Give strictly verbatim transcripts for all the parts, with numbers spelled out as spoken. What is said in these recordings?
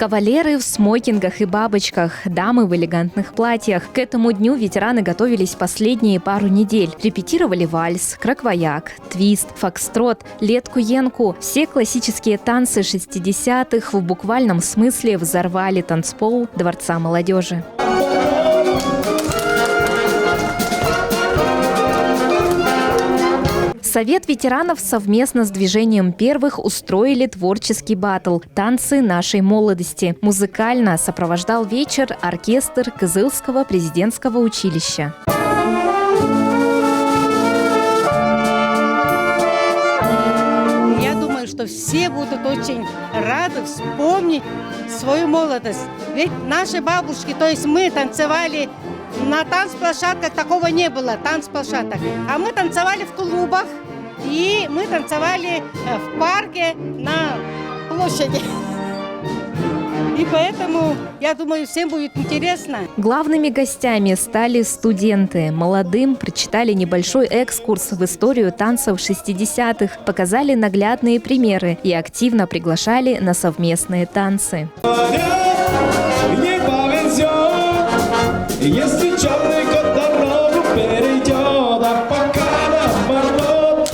Кавалеры в смокингах и бабочках, дамы в элегантных платьях. К этому дню ветераны готовились последние пару недель. Репетировали вальс, кракваяк, твист, фокстрот, летку-енку. Все классические танцы шестидесятых в буквальном смысле взорвали танцпол Дворца молодежи. Совет ветеранов совместно с Движением первых устроили творческий баттл «Танцы нашей молодости». Музыкально сопровождал вечер оркестр Кызылского президентского училища. Я думаю, что все будут очень рады вспомнить свою молодость. Ведь наши бабушки, то есть мы танцевали на танцплощадках, такого не было, танцплощадок. А мы танцевали в клубах, и мы танцевали э, в парке на площади. И поэтому, я думаю, всем будет интересно. Главными гостями стали студенты. Молодым прочитали небольшой экскурс в историю танцев шестидесятых, показали наглядные примеры и активно приглашали на совместные танцы. Не повезет, если черный кот дорогу перейдет, а пока наоборот.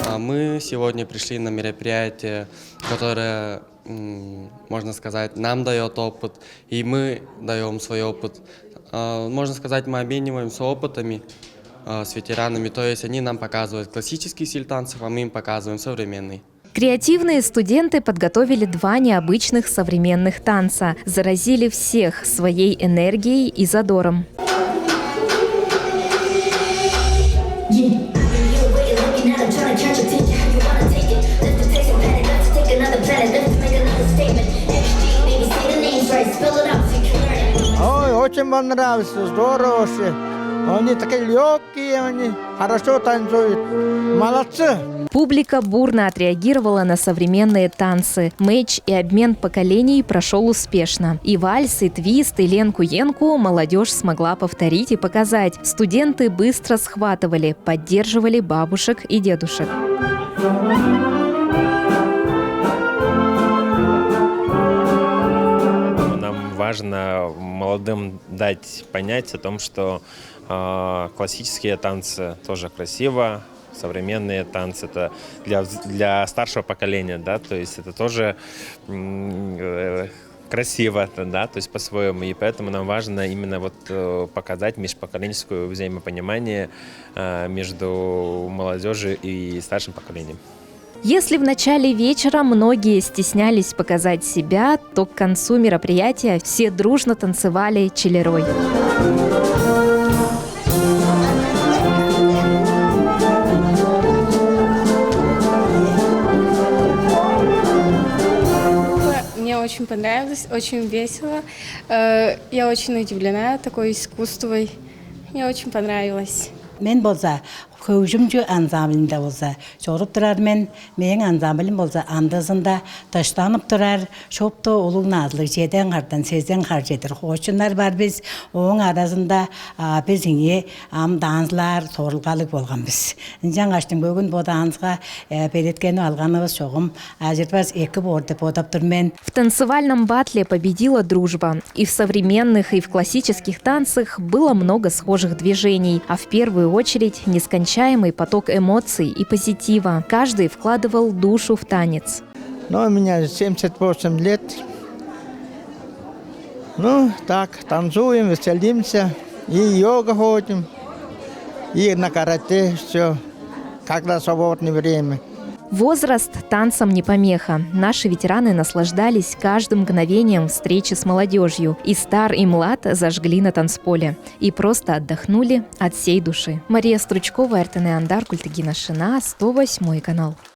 А мы сегодня пришли на мероприятие, которое, м, можно сказать, нам дает опыт, и мы даем свой опыт. А, можно сказать, мы обмениваемся опытами а, с ветеранами. То есть они нам показывают классический стиль танцев, а мы им показываем современный. Креативные студенты подготовили два необычных современных танца, заразили всех своей энергией и задором. Ой, очень понравилось, здорово вообще. Они такие легкие, они хорошо танцуют. Молодцы! Публика бурно отреагировала на современные танцы. Матч и обмен поколений прошел успешно. И вальс, и твист, и ленку-енку молодежь смогла повторить и показать. Студенты быстро схватывали, поддерживали бабушек и дедушек. Нам важно молодым дать понять о том, что а, классические танцы тоже красиво, современные танцы это для, вз- для старшего поколения, да, то есть это тоже м, э, красиво, да, то есть по-своему. И поэтому нам важно именно вот э, показать межпоколенческое взаимопонимание э, между молодежью и старшим поколением. Если в начале вечера многие стеснялись показать себя, то к концу мероприятия все дружно танцевали чилерой. Мне очень понравилось, очень весело. Э, Я очень удивлена такой искусствой. Мне очень понравилось. Мен болза хөгжүмчү ансамблинде болза чоруп турар мен. Мээң ансамблим болза андызында дыштанып турар. Шопту улуг назылыг чеден хардан сезен хар чедир хоочуннар бар бис. Ооң аразында а, биз ийи ам даанзылаар сорулгалыг болган бис. Ынчангаштың бөгүн бо даанзыга э, белеткенип алганывыс чогум ажырбас эки боор деп бодап тур мен. В танцевальном батле победила дружба. И в современных, и в классических танцах было много схожих движений, а в первую очередь нескончаемый поток эмоций и позитива. Каждый вкладывал душу в танец. Ну, у меня семьдесят восемь лет. Ну, так, танцуем, веселимся. И йога ходим, и на карате, все, когда свободное время. Возраст танцам не помеха. Наши ветераны наслаждались каждым мгновением встречи с молодежью. И стар, и млад зажгли на танцполе. И просто отдохнули от всей души. Мария Стручкова, Артене Андар, Культыгина Шина, сто восьмой канал.